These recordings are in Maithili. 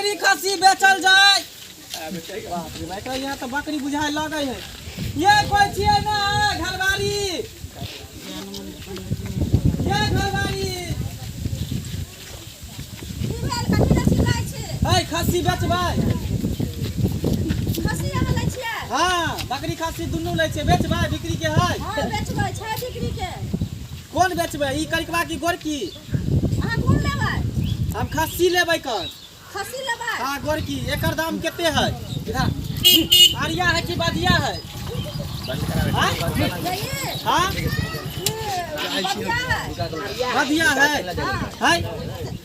बकरी खस्सी बेचल जाय। बाप रे बाप, एकरा यहाँ तऽ बकरी बुझाय लगै है। ये कोई छियै ना घरवाली? ये घरवाली। की भेल? कथी लए चिल्लाइ छी? है खस्सी बेचबै। खस्सी अहाँ लै छियै? हाँ, बकरी खस्सी दुनू लै छियै, बेचबै, बिक्री के है। हँ, बेचबै, छै बिक्री के। कोन बेचबै, ई करिकवा की गोरकी? अहाँ कोन लेबै? हम खस्सी लेबै। कन खस्सी लेबै? हाँ, गोरकी। एकर दाम कते है? इधर आरिया है कि बदिया है? हाँ? यही। हाँ। ई बदिया है। बदिया है। है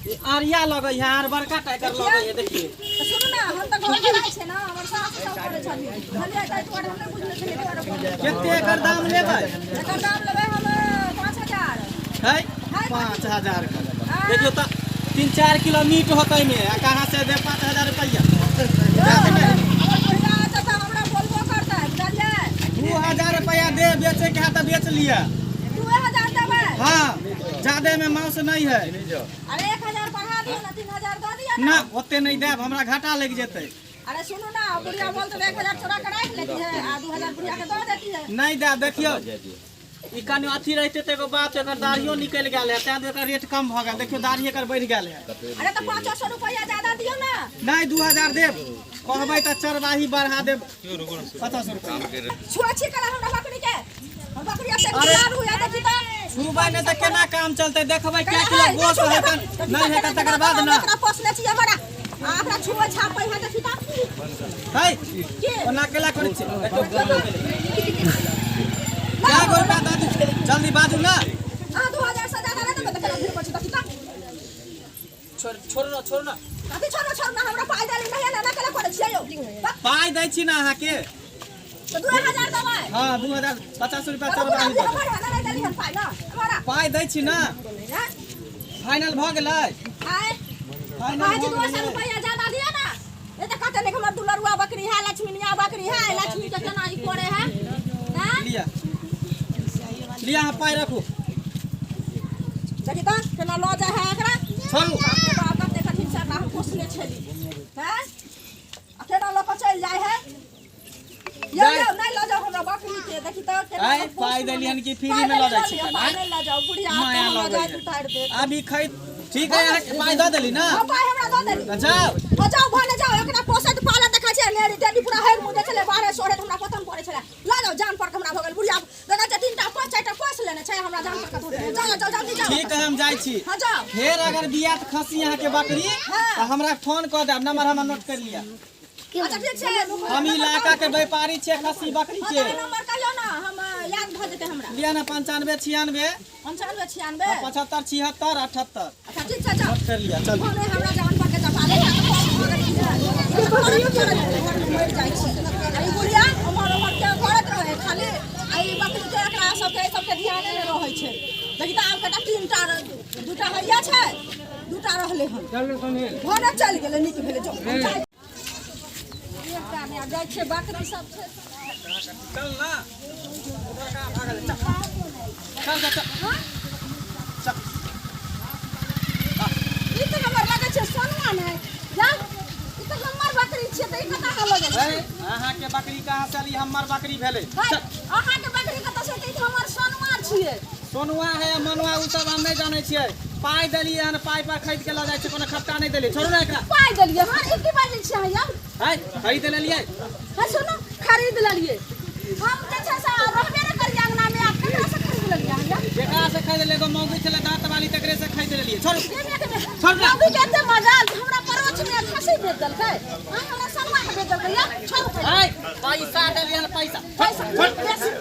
ई आरिया लगै है, आर बड़का टाइगर लगै है, देखिए। तऽ सुनू ने, हम तऽ घर में रहै छियै ने, हमर सास सब करै छथिन, बुझलियै? ताहि दुआरे हम नहि बुझने छलियै, ताहि दुआरे फोन केलहुँ। कते एकर दाम लेबै? एकर दाम लेबै हम 5000। है 5000 के देखियौ तऽ 3-4 किलो मीट होतै मे, आ कहाँ से दे 5000 रुपैआ? हमर बुढ़िया तऽ हमरा बोलबो करतै, बुझलियै? 2000 रुपैआ दे, बेचे के है तऽ बेच लिअ। 2000 देबै? हाँ, ज्यादे में मांस नहीं है। अरे, 1000 बढ़ा दियौ ने, 3000 दऽ दियौ ना, ओते नहीं देब, हमरा घाटा लागि जेतै। अरे सुनू ना, बुढ़िया बोलते 1000 चोरा के राखि लेती है आ 2000 बुढ़िया के दऽ देती है। नहीं देब। देखियौ, ई कनि अथी रहिते तऽ एगो बात, एकर दाढ़ियो निकलि गेल है, तैं एकर रेट कम भऽ गेल। देखियौ, दाढ़ी एकर बढ़ि गेल है। अरे, तऽ 500 रुपैआ ज्यादा दियौ ने। नहीं, 2000 देब, कहबै तऽ चरवाही बढ़ा देब 50 रुपैआ। छुआ छी कला हमरा बकरी के, हम बकरी एते अरे। दुलारू है, देखी तऽ। छुबै नहि तऽ केना काम चलतै? देखबै क्या किलो गोश हेतै नहि हेतै, तकर बाद ने। एकरा पोसने छियै बड़ा, आ एकरा छुआ छापै है, देखी तऽ। है के ओना केला करै छै? देखियौ, क्या गो रुपया दऽ दू, जल्दी बाजू ना। अहाँ 2000 से ज्यादा नहि देबै तऽ केना भिड़ पड़ै छै, देखी तऽ। छोड़, छोड़ ना, छोड़ ना। कथी छोड़ो? छोड़ो ना, हमरा पाइ देली नहि, एना केला करै छियै यौ? पाइ दै छी ने अहाँके। तऽ 2000 देबै? हाँ, 2000, 50 रुपया तऽ चरवाही अभी दऽ देब। हमर है ना, नहि देली हन पाइ ना हमरा। पाइ दै छी ने। हैं? फाइनल भऽ गेलै। आय फाइनल पाँच भऽ 200 गेलै। रुपैआ ज्यादा दिअ ना। नहीं तऽ कहते नहीं, हमर दुलरुआ बकरी है, लक्ष्मीनिया बकरी है, लक्ष्मी के केना ई करे है, हैं? लिअ, लिअ, अहाँ पाइ रखू। देखी तऽ केना लऽ जाइ है एकरा। छोड़ू। बाप रे बाप, कते कठिन से एकरा हम पोसने छली हैं, आ केना लऽ कऽ चलि जाइ है यौ। जाइ। यौ, नहि लऽ जाउ हमरा बकरी के, देखी तऽ केना आँय, हम पोसलहुँ। पाइ देलियन कि फ्री पाइ मे लऽ जाइ देलियन, छी? पाइ आँय? नहि लऽ जाउ बुढ़िया, माया तऽ हमरा लगै जाइत है। उतारि देत। अभी खै, ठीक है, अहाँके पाइ दऽ देली ना? हाँ, पाइ हमरा दऽ देली। तऽ जाउ। हाँ, जाउ भने जाउ। एकरा पोसैत पालैत देखै छियै, नेरी डेली पूरा हेग मुँह दै छलै, बाहरे सोहरे हमरा पतन पड़ै छलै। लऽ जाउ, जान पर के हमरा भऽ गेल। बुढ़िया देखै छै, तीनटा पाँच चारिटा पोस लेने छै, हमरा जान पर के धोते। जाउ, जाउ, जल्दी जाउ। ठीक है, हम जाइ छी। हाँ, जाउ। फेर अगर बियात खसी अहाँके बकरी हाँ। तऽ हमरा फोन कऽ देब, नंबर हमर नोट कर लिअ। अच्छा, ठीक छै। हम इलाका के व्यापारी छियै खस्सी बकरी हाँ, के। तऽ नंबर कहियौ ने, हम याद भऽ जेतै हमरा। लिअ ने, 95 96 95 96 75 76 78। अच्छा, ठीक छै, जाउ। नोट कर लिअ, चल। भने हमरा जान पर के जपा ले, मरि जाइ छी। आ ई बुढ़िया उम्हर उम्हर के करैत रहै खाली, आ ई बकरी के, एकरा सबके, सबके ध्याने नहि रहै छै। देखी तऽ, आब कटा तीनटा, दूटा हैया छै, दूटा रहलै हन। भने चलि गेलै, नीक भेलै। जाउ, हम जाइ। एकटा नहि, आब जाइ छियै, बकरी सब छै। चल ना, उधर कहाँ भागल? चल चल चल चल चल। ई तऽ हमर लगै छै सोनुआ नहि जा, ई तऽ हमर बकरी छियै, तऽ ई कतऽ अहाँ लऽ गेल है छियै? अहाँके बकरी कहाँ से अली? हमर बकरी भेलै। है, चल। अहाँके बकरी कतऽ से? ई तऽ हमर सोनुआ छियै। सोनुआ है या मनुआ, ओ सब हम नहि जानै छियै। पाइ देलियै हन, पाइ पर खरीद के लऽ जाइ छै, कोनो खपटा नहि देलियै। छोड़ू ने एकरा। पाइ देलियै हन? ई की बाजै छियै अहाँ यौ? है, खरीद लेलियै। है, सुनू, खरीद लेलियै? हम जे छै से रहबे नहि करियै अंगना मे, आब ककरा से खरीद लेलियै अहाँ यौ? जेकरा से खरीद लेलियै, एगो मौगी छलै दाँत वाली, तकरे से खरीद लेलियै। छोड़ू। छोड़ ना। मौगी के एते मजाल जे हमरा परोछ मे खसी बेच देलकै, आँय, हमरा सनुआ के बेच देलकै यौ? छोड़ू पहिले। है, पैसा देलियै हन, पैसा। पैसा बेसी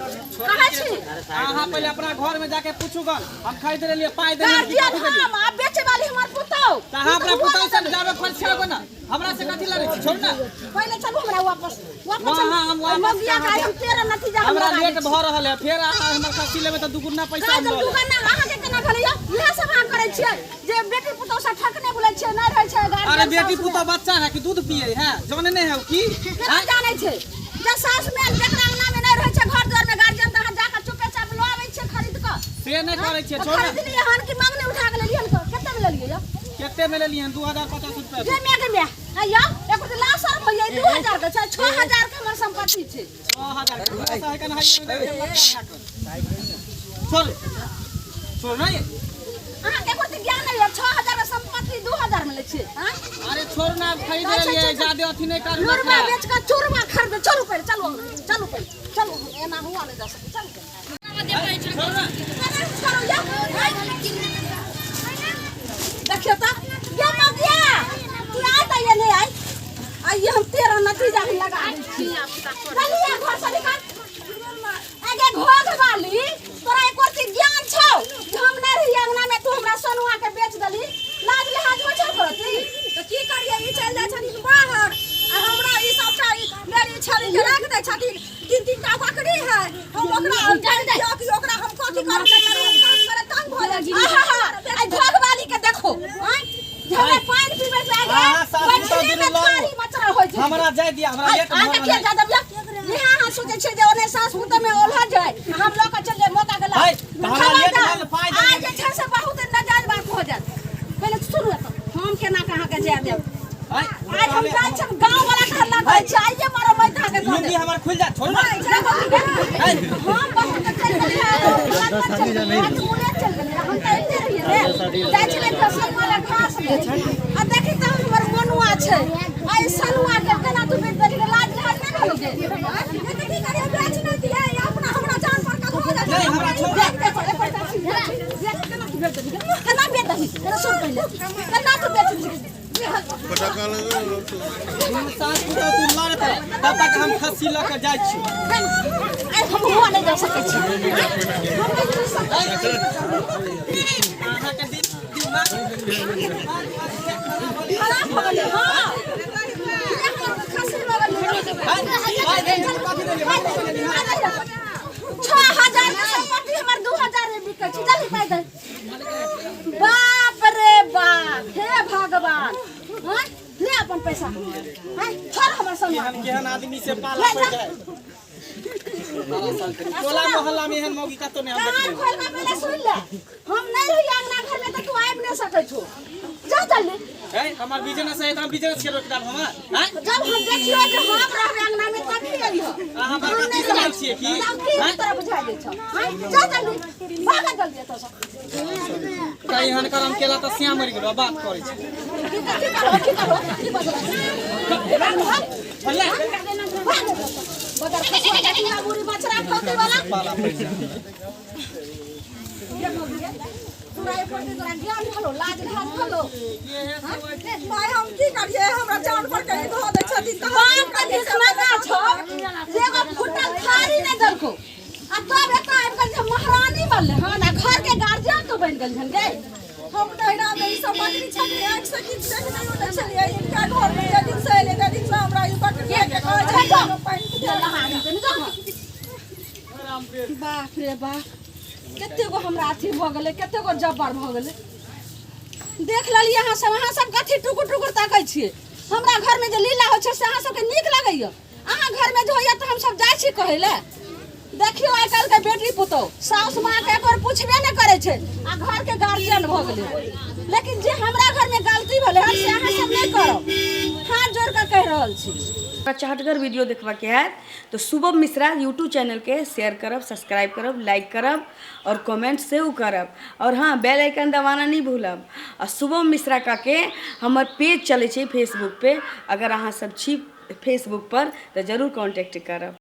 कहै छी। अहाँ पहिले अपना घर में जाके पूछू गन, हम खरीद लेलियै, पाइ देलियै कि गार्जियन कथी देलियै? हम आ बेचे वाली हमर पुतहु। तऽ अहाँ अपना पुतहु से जाबे फरिछाबो ना, हमरा से कथी लड़ै छी? छोड़ ना। पहिले चलू हमरा वापस, वापस वहाँ चलू। हम वापस मौगिया कहाँ के हम 13 नतीजा हम हमरा लगा लेट दै छी। भऽ रहल है, फेर अहाँ हमर खस्सी लेबै तऽ दुगुना पैसा काज हम लऽ लेब। दुगना अहाँके केना भेलै यौ? इएह सब अहाँ करै छियै जे बेटी पुतहु सब ठकने बुलै छियै, नहि रहै छै गार्जियन। अरे, बेटी सासुमे। पुतहु बच्चा है कि दूध पिए है, जाने नहीं है उ की? केना जानै छै जे सास में जकरा अंगना में नहि रहै छै, घर दुआर में गार्जियन, तऽ अहाँ जाकऽ चुपे चाप लऽ आबै छियै खरीद कऽ। से नहि करै छियै, तऽ छोड़ ना। खरीदलियै हन कि मंगनी उठा कऽ लेलियै हन? कते में लेलियै यौ? कते में लेलियै हन 2050 रुपया गे मैं गे मैं आइयो एको तऽ लाज शरम होइए 2000 के छै 6000 के हमर संपत्ति छै 6000 के पैसा है कन छोड़ छोड़ नहीं अहाँके एको रत्ती ज्ञान नहि यऽ 6000 के संपत्ति 2000 में लै छियै आँय अरे छोड़ ना खरीद अच्छा, लेलियै अच्छा, ज्यादा अथी नहीं करू लुरमा बेच कऽ चूरमा खरीद चलू पहिले चलू चलू पहिले चलू एना हुआ नहि जा सकै चलू देखियो तऽ ये मगिया तू आय तऽ ये नहि आय आइए हम तेरह नतीजा भी लगा दै छी चलिए घर से निकल आगे घोघ वाली तोरा एको रत्ती ज्ञान छौ जे हम नहि रही अंगना में तू हमरा सोनुआ के बेच देली लाज लिहाज होइ छौ करती तऽ की करियै ई चलि जाइ छथिन बाहर आ हमरा ई सबटा ई मेरी छड़ी के राखि दै छथिन तीन तीन टा बकरी है हम ओकरा दियौ कि ओकरा हम कथी करू करे तंग भऽ जाइ छी आहा आई घोघ वाली के देखो आँय जे हमरा पानि पीबै से आगे अहाँ सास पुतहु मछली में दुनू लड़ू। थारी मचरा होइ छै हमरा जाय दिया हमरा लेट अहाँके भऽ किया रहल जा देबिया इहाँ अहाँ सोचै छियै जे ओने सास पुतोह में ओलहट जाय आ हम लऽ कऽ चलि जाय मौका के है, तऽ हमरा लेट भेल, पाइ दे। आइ जे छै से बहुत नाजायज बात भऽ जायत पहिले सुनू एतऽ हम केना कऽ अहाँके जाय देब है, आइ हम जाइ छी हम गाँव वाला के हल्ला करै छी आइये मरब मैं अहाँके कऽ लुंगी देब हमर खुलि जायत छोड़ ना हम बहुत चलि गेलियै चलि गेलियै मुने चलि गेलियै हम तऽ एते रहियै रे जाइ छलियै फसल वाला घास मे आ देखी तऽ हमर मनुआ छै आ ई सनुआ के केना तू बेच देली लाज लिहाज नहि भेलो गे आँय? तऽ की करियै बेच नहि दियै अपना हमरा जान पर कऽ धो जाइ नहीं, हमरा छोड़। देख देख एक बार देख केना तू बेच देली केना बेच देली केना सुन पहिले केना तू बेच देली दुनू सास पुतहु तू लड़त तब तक हम खस्सी लऽ कऽ जाइ छी आइ हम हुआ नहि जा सकै छी हम नहि जा सकै छी अहाँके दिमाग खराब भऽ गेलै हँ खस्सी भऽ गेलै 6000 के सम्पत्ति हमर 2000 मे बिकै छै जल्दी पाइ दे बाप रे बाप हे भगवान हँ ले अपन पैसा हँ छोड़ हमर संग केहन केहन आदमी से पाला पड़ि जाए टोला मोहल्ला में एहन मौगी कतौ नहि हम कान देखने खोल के पहिले सुन ले हम नहीं रही अंगना घर में तो तू आबि नहीं सकै छो जा जल्दी है हमर बिजनेस है तऽ हम बिजनेस के रोकि देब हमर हैं जब हम देखियो जे हम रहबै अंगना में तभी अइहो अहाँ बड़का की समझ छियै की तब की हैं? तोरा बुझा दै छौ हैं? जा जल्दी भाग जल्दी एतऽ सँ तऽ एहन करम केला तऽ श्याम मरि गेलो बात करै छै की की करहो की करहो की बजल की करहो छोड़ले भाग एतऽ सँ। बगर खसुआ कटिया बुरी बछड़ा खौती वाला पाला पड़ि जाए ये मौगी तोरा एक पड़ती तोरा ज्ञान भेलो लाज लिहाज भेलो माय हम की करिए हमरा जान पर कहीं धो दै छथिन तऽ हम बाप के भिखमंगा छौ एगो फुटल थारी नहि देलको आ तब एतऽ आबि गेल जे महारानी बनले हन आ घर के गार्जियन तू बनि गेल हन गे हम नहिरा में ई सब बकरी छलियै आँखि से किछु देख नहि उठै छलियै हिनका घर में जे दिन से एलै ताहि दिन से हमरा ई बकरी के कहै छै पानि पिया। बाप रे बाप कते गो हमरा अथी भऽ गेलै कते गो जब्बर भऽ गेलै देख लेलियै अहाँ सब अहाँ सब कथी टुकुर टुकुर तकै छियै हमरा घरमे जे लीला होइ छै से अहाँ सबके नीक लगैया अहाँ घरमे जे होइया तऽ हमसब जाइ छी कहै लए देखियौ आइ काल्हिके बेटी पुतहु साउस माँके एक बेर पुछबे नहि करै छै आ घरके गार्जियन भऽ गेलै लेकिन जे हमरा घरमे गलती भेलै हन से अहाँ सब नहि करब हाथ जोड़ि कऽ कहि रहल छी अगर चहटगर वीडियो देखबाके हैत तऽ शुभम मिश्रा यूट्यूब चैनलके शेयर करब सब्सक्राइब करब लाइक करब आओर कमेंट सेहो करब आओर हँ बेल आइकन दबाना नहि भूलब आ शुभम मिश्रा कऽके हमर पेज चलै छै फेसबुक पे अगर अहाँ सब छी फेसबुक पर तऽ जरूर कॉन्टैक्ट करब।